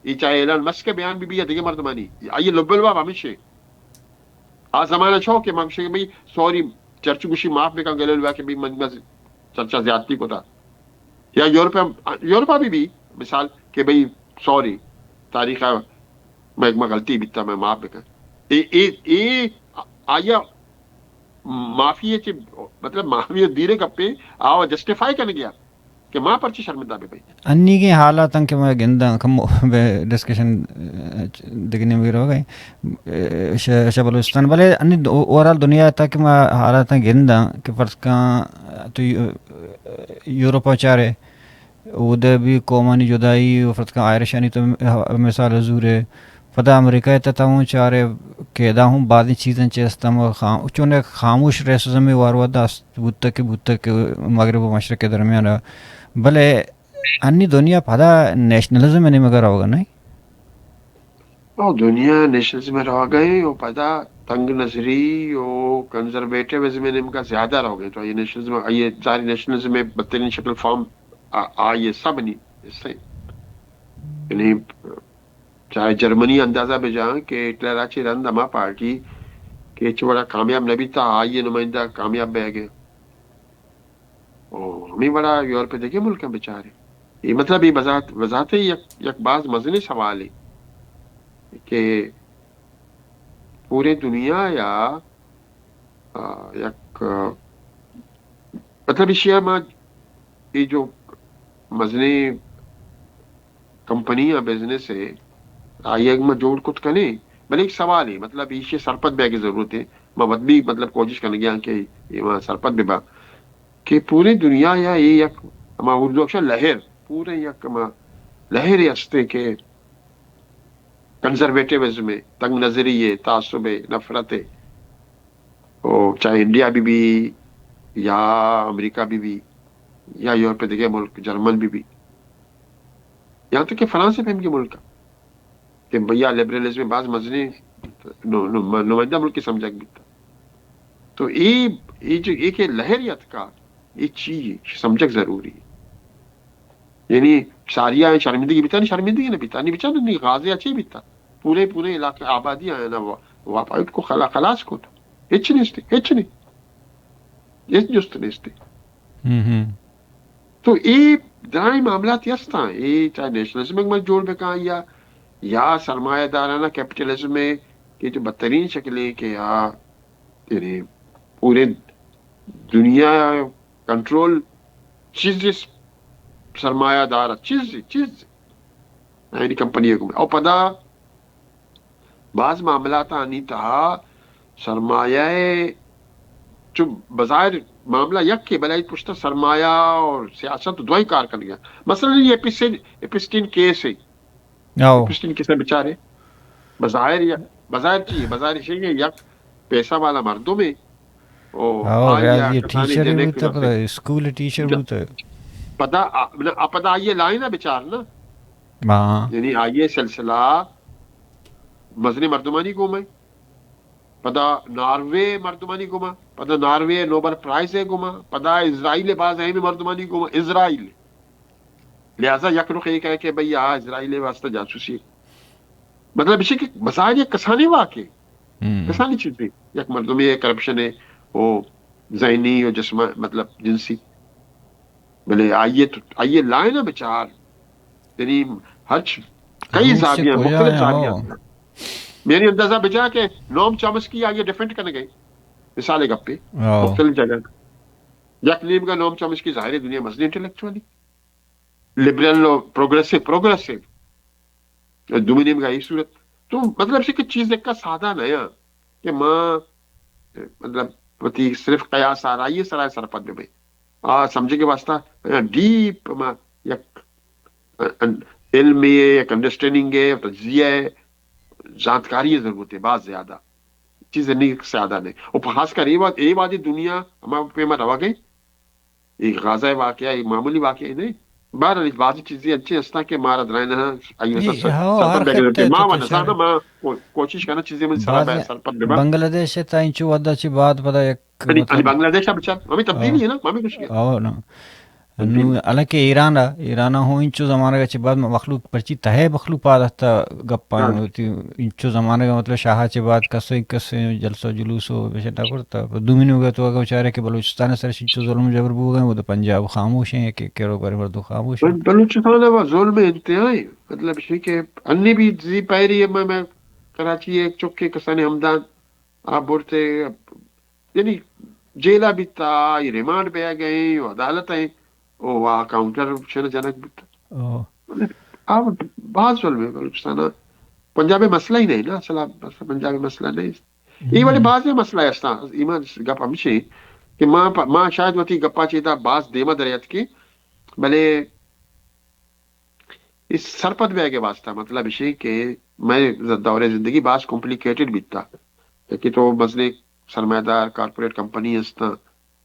یہ چاہے ایلان مسک بیان بھی، بھی یا دیگه مردمانی، آئی لب الباب ہمیشہ۔ آ زمانہ چھو کہ من گوشے کہ بھئی سوری، چرچ گوشی معاف بکن گلے لوا کہ بھئی من بس چرچا زیادتی کو تھا۔ یا یورپ، یورپ بھی بھی مثال کہ بھئی سوری، تاریخ میں، میں غلطی بیتا، میں معاف بکن۔ اے، اے، اے آیا معافی ہے چی، مطلب معافی دیرے گپے آو جسٹیفائی کرنے گیا۔ کہ ما پرچے شرمندہ بہ بئیں۔ انیگیں حالاتاں کہ ما گنداں، کمو بہ ڈسکشن، ء، دگہ نیمگے روگ ء، ء، شہ، شہ بلوچستان، بلے انی دو-، اوورآل دنیا ء تھا کہ ما حالاتاں گنداں کہ فرض کن تو یو-، یورپ ء چارے، اود ء بھی قومانی جدائی و فرض کن آئرشانی تو مثال زورے، پدا امریکہ ء تہ ہوں چارے کہ ادا ہوں بازیں چیزاں چہ است ہم خام-، چون یک خاموش ریسزمے وار وھد است بوتگ کہ بوتگ کہ مغرب و مشرق ء درمیان ء، بلے انی دنیا پدا نیشنلزم ء نیمگ ء روگ ء نہ؟ او دنیا نیشنلزم ء روگ ء و پدا تنگ نظری و کنزرویٹیوزم ء نیمگ ء زیادہ روگ ء۔ تو یہ نیشنلزم، یہ ظاہری نیشنلزم ء بدترین شکل فارم آ، آئی ء سب نی حصہ۔ یعنی چاہے جرمنی اندازہ بہ جاں کہ ہٹلر ء چہ رند ہما پارٹی کہ ہچ وڑا کامیاب نہ بیتا، آئی ء نمائندہ کامیاب بیگ ء۔ او ہمے وڑا یورپ ء دگہ ملکاں بچارے۔ اے مطلب اے بذات، بذات یک، یک باز مزنیں سوالے کہ پورے دنیا یا، آ، یک، آ، مطلب ایشی ء ما اے جو مزنیں کمپنی یا بزنس ہے، آئی اگہ ما جوڑ کت کنے، بلے ایک سوال ہے، مطلب ایشی سرپد بیگ ضرورت ہے، ما وت بھی مطلب کوشش کنگے ہاں کہ یہ ما سرپد بہ با کہ پوری دنیا یا یہ یک ہما اردو اکشن لہر، پورے یک ہما لہر ہستے کہ کنزرویٹیوزم ہے، تنگ نظری ہے، تعصب ہے، نفرت ہے، او چاہے انڈیا بھی بھی یا امریکہ بھی بھی یا یورپ دگہ ملک، جرمن بھی بھی، یہاں تک کہ فرانس ء پیم کے ملک کہ بھیا لبرلزم باز مزنیں نو-، نو-، نمائندہ ملک سمجھگ بیتا۔ تو اے، اے جو اے کہ لہر یتکا، اے چی ہے؟ سمجھگ ضروری ہے۔ یعنی ساریا شرمندگی بیتا، نی شرمندگی نہ بیتا، نی بچار نی غازہ چی بیتا۔ پورے، پورے علاقے آبادی آیا نا وا-، واپا کو خلا-، خلاص کو تو۔ ہچ نیستی، ہچ نہیں۔ ہچ جست نیستی۔ ہم ہم۔ تو اے درائیں معاملات ہستاں، اے چاہے نیشنلزم ء جوڑ بکاں یا، یا سرمایہ دارانہ کیپٹلزم ء کہ جو بدترین شکل ہے کہ آ، یعنی پورے دنیا کنٹرول چیز سرمایہ دار چیز، چیز یعنی کمپنی کو اور پدا بعض معاملات آنی تہا سرمایہ ء چو بظاہر معاملہ یک کے بلے پشت سرمایہ اور سیاست دوئیں کار کرنگا۔ مثلاً یہ ایپسٹین، ایپسٹین کیس ہے۔ آؤ۔ ایپسٹین کیس ہے بیچارے۔ بظاہر یا، بظاہر چی ہے؟ بظاہر یہ یک پیسہ والا مردم ہے۔ او، آؤ، آئی ریاضی کسانی ٹیچر جنے بوتا، کلاسے۔ پدا اسکول ٹیچر جا۔ بوتا۔ پدا آ-، نہ، آ پدا آئیے لائن ہے بیچار نا۔ ہاں۔ یعنی آئیے سلسلہ مزنیں مردمانی گوما، پدا ناروے مردمانی گوما، پدا ناروے نوبل پرائز ہے گوما، پدا اسرائیل باز اہم مردمانی گوما، اسرائیل۔ لہذا یک رخ ایک ہے کہ بھئی آ اسرائیل واسطہ جاسوسی۔ مطلب اسی کہ بظاہر یک کسانی واقع، ہم۔ کسانی چیز بھی، یک مردمی ہے، کرپشن ہے، وہ ذہنی و جسم، مطلب جنسی۔ بلے آئیے تو، آئیے لائن بچار، یعنی ہرچ کئی ہم، سے زاویہ، کجا مختلف ہے، زاویہ۔ ہاں۔ میری اندازہ بجا کہ نوم چامسکی آئی ڈیفینڈ کنگ ءَ، مثال گپے، ہاں۔ مختلف جگہ۔ یک نیمگا نوم چامسکی ظاہر ہے دنیا مزنیں انٹلیکچولی، لبرل و پروگریسو، پروگریسو۔ دومی نیمگا ای صورت۔ تو مطلب ہے کہ چیز ایک سادہ نیا کہ ما، مطلب، وتی صرف قیاس آرائی سرا سرپد بہ بے۔ آ سمجھے کے واسطہ ڈیپ ما یک علم ہے، یک انڈرسٹینڈنگ ہے، تجزیہ ہے، زانتکاری ضرورت ہے، بہت زیادہ۔ چیز نہیں، سادہ نہیں۔ اور خاص کر یہ بات، یہ بات دنیا ہمارا پیما روا گئی۔ اے غزہ ءِ واقعہ، اے معمولی واقعہ نہیں۔ بہرحال، بعضی چیزیں انچیں ہستاں کہ مارا درائیں نہ، آئی اے، سر-، ہو، سرپد ہر بہ گندے۔ خطہ ما تو و نزاناں، چارے۔ ما کو-، کوچش کناں چیزیں من سرا بعض بہ-، سرپد بہ باں۔ بنگلہ دیش ءَ تا انچو ودا چی بعد پدا یک یعنی، مطلب یعنی بنگلہ دیش ءَ بچار، ہمیں تبدیلی ہو۔ ہے نا، ہمیں کچھ کیا۔ ہو نا۔ تبدیلی۔ نو، حالانکہ ایران ءَ، ایران ءَ ہوں انچو زمانگ ءَ چہ بعد مخلوق پرچی تہے مخلوق پاد ہستا گپاں ہاں۔ ہوتی، انچو زمانگ ءَ مطلب شاہ ءَ چہ بعد کسو کسے جلسہ و جلوس و بشن نہ کرتا۔ پر دومی نیمگ ءَ تو اگاں چارے کہ بلوچستان ءِ سر انچو ظلم و جبر بوگ ءَ، وہ تو پنجاب خاموش ہیں، کہ کیرو بارے مردم خاموش ہیں۔ بل-، بلوچستان ءَ ظلم انتہائی، مطلب ہے کہ انی بھی زی پیری میں، میں کراچی ایک چکے کسانے ہمدان آ برتے، یعنی جیل ءَ بیتا، آئی ریمانڈ بہ گئے، و عدالت ءَ، او وا کاؤنٹر شن جنک بیتا۔ او۔ مطلب، آ باز ظلم ہے بلوچستان ءَ۔ پنجاب ءِ مسئلہ ہی نہیں نا، اصل مسئلہ پنجاب ءِ مسئلہ نہیں۔ اے وڑیں بازیں مسئلہ ہستاں۔ ایمان گپ ہمشی کہ ما پ-، ما شاید وتی گپاں چیدا باز دیما در اتکیں، بلے اے سرپد بیگ ءِ واسطہ، مطلب ایشی کہ مئے ز-، دور زندگی باز کمپلیکیٹڈ بیتا۔ یکے تو مزنیں سرمایہ دار کارپوریٹ کمپنی ہستاں،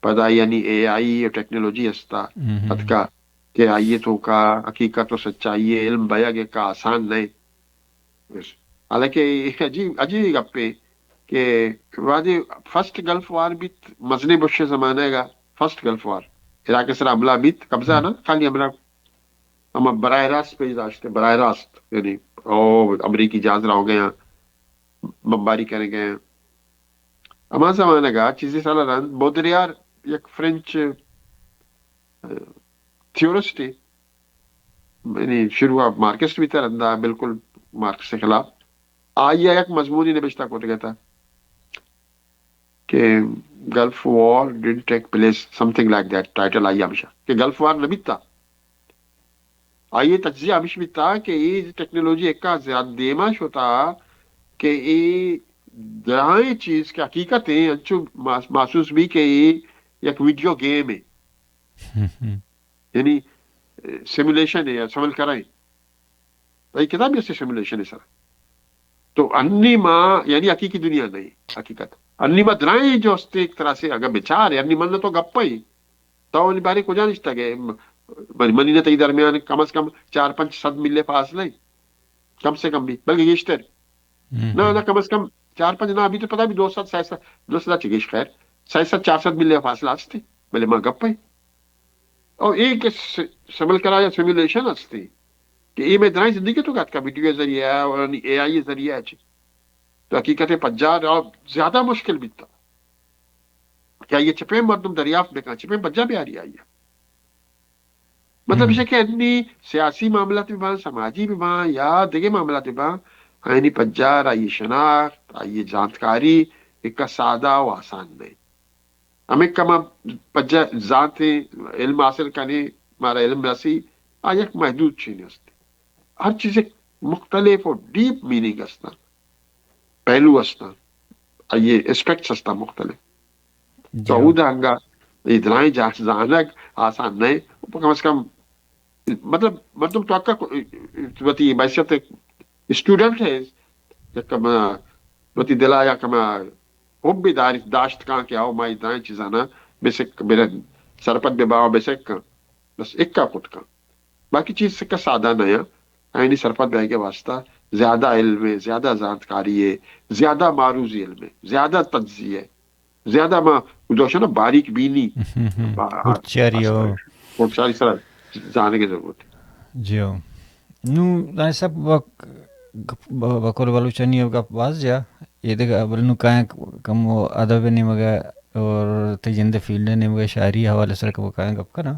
پدا یعنی اے آئی و ٹیکنالوجی ہستا، ہم۔ اتکا کہ آئی توکا حقیقت و سچائی علم بیگ ایک آسان نہیں۔ حالانکہ عجیب، عجیب گپے کہ وہدے فرسٹ گلف وار بیت، مزنیں بش زمانہ گا فرسٹ گلف وار، عراق سرا حملہ بیت، قبضہ ہم۔ نا، خالی حملہ، ہما براہ راست پیش داشتے، براہ راست، یعنی او امریکی جہاز رہوگ ءَ، بمباری کنگ ءَ۔ ہما زمانگ ءَ چیزے سال رند بودریار یک فرنچ، اه، تھیورسٹے، یعنی شروع ءَ مارکسٹ بیتا، رندا بالکل مارکس ءِ خلاف۔ آئی ءَ یک مضمونے نبشتہ کتگ ات کہ Gulf War didn't take place, something like that، title آئی ہمیشہ کہ گلف وار نہ بیتا۔ آئی ءِ تجزیہ ہمیش بیتا کہ اے ٹیکنالوجی ایکا زیادہ دیما شتا کہ اے درائیں چیز کہ حقیقت ہیں، انچو محس-، محسوس بھی کہ اے یک ویڈیو گیم ہے۔ ہم، ہم۔ یعنی، اے، سیمولیشن ہے یا سمل کرائیں۔ اے کتاب جیسے سیمولیشن ہے سر۔ تو انی ما، یعنی حقیقی دنیا نہیں، حقیقت۔ انی ما درائیں جو ہستے ایک طرح سے اگر بچار ہے، انی من تو گپا ہی۔ تو انی بارے کجا نشتا گئے؟ م-، من، منی نہ تئی درمیان کم از کم چار پنچ صد میلے فاصلہ ہے۔ کم سے کم بھی، بلکہ گیشتر۔ ہم۔ نہ، نہ، کم از کم چار پنچ نہ، ابھی تو پتہ بھی دو سد، سہ سد، دو سد چہ گیش خیر، سہ سد، چار سد میلے فاصلہ ہستے۔ بلے ما گپ ہے۔ اور ایک س-، سمل کرا یا سیمولیشن ہستے کہ اے میں درائیں زندگی تو کت کا ویڈیو ذریعہ اور اے آئی ذریعہ چی۔ تو حقیقت پجار زیادہ مشکل بیتا کہ آئی چپیں مردم دریافت بکن، چپیں پجا بیاری آئی۔ مطلب ہم۔ ایش کہ انی سیاسی معاملات بہ باں، سماجی بہ باں یا دگہ معاملات بہ باں، آئینی پجار، آئی شناخت، آئی زانتکاری ایک سادہ و آسان نہیں۔ ہمیں کما پجا زانتے، علم حاصل کنے، مارا علم رسی، آ یک محدود چیز است۔ ہر چیز ایک مختلف و ڈیپ میننگ است۔ پہلو ہستاں، آئی اسپیکٹس ہستاں مختلف۔ جی تو ہاں۔ اودا انگا اے درائیں جاہ زانگ آسان نہ، کم از کم، مطلب، مردم تو اکا کو-، وتی بحیثیت اسٹوڈنٹ ہے، یک کم وتی دلا یا کم حب داری داشت کان کہ آؤ ما اے درائیں چیزانا بسک، بر-، سرپد بہ باں، بسک کن۔ بس اکا کت کن۔ باقی چیز سکا سادہ نہ یا، آئینی سرپد بیگ ءِ واسطہ زیادہ علم ہے، زیادہ زانتکاری ہے، زیادہ معروضی علم ہے، زیادہ تجزیہ ہے، زیادہ ما دوشنا باریک بینی، ہم، ہم۔ با-، ہوشیاری ہو۔ ہوشیاری سرا زانگ ضرورت ہے۔ جی ہو۔ نو، دانش صاحب، وک-، گپ-، ب-، بقول بلوچانی گپ باز جا، یہ دگہ بل نو کائیں کم ادب نیمگا اور تئی جند فیلڈ نیمگا شاعری حوالے سر کم کائیں گپ کنا۔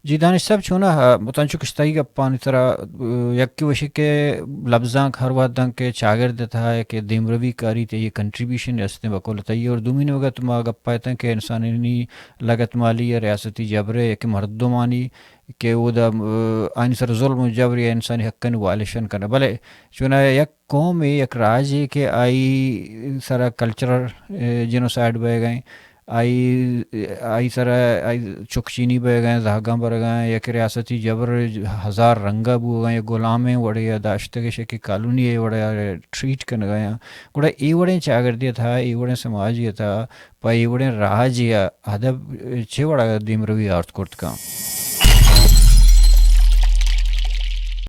جی دانش صاحب، چونا، آ، متنچو کشتائی گپانی ترا، آ، یکی وشی کہ لبزانک ہر وہداں کہ چاگرد تہا ہے کہ دیمروی کاری تے یہ کنٹریبیوشن استیں بقول تئی، اور دومی نوگت ما گپا اتاں کہ انسانی لگت مالی یا ریاستی جبرے کہ مردمانی کہ او دا، آ، آنی سر ظلم و جبر یا انسانی حقانی وائلیشن کرنا۔ بلے چونا یک قومے، یک راجے کہ آئی سرا کلچرل، آ، جینوسائیڈ بئے گئے، آئی، آئی سرا آئی چکچینی بئے گئے، زہگاں برگا، یک ریاستی جبر ہزار رنگا بوگا، یک غلامیں وڑے یا داشتگش کہ کالونی وڑے ٹریٹ کنگا۔ گڑا اے وڑیں چاگردی تھا، اے وڑیں سماجی تھا، پہ اے وڑیں راجی ادب چے وڑا دیمروی آرت کرت کن؟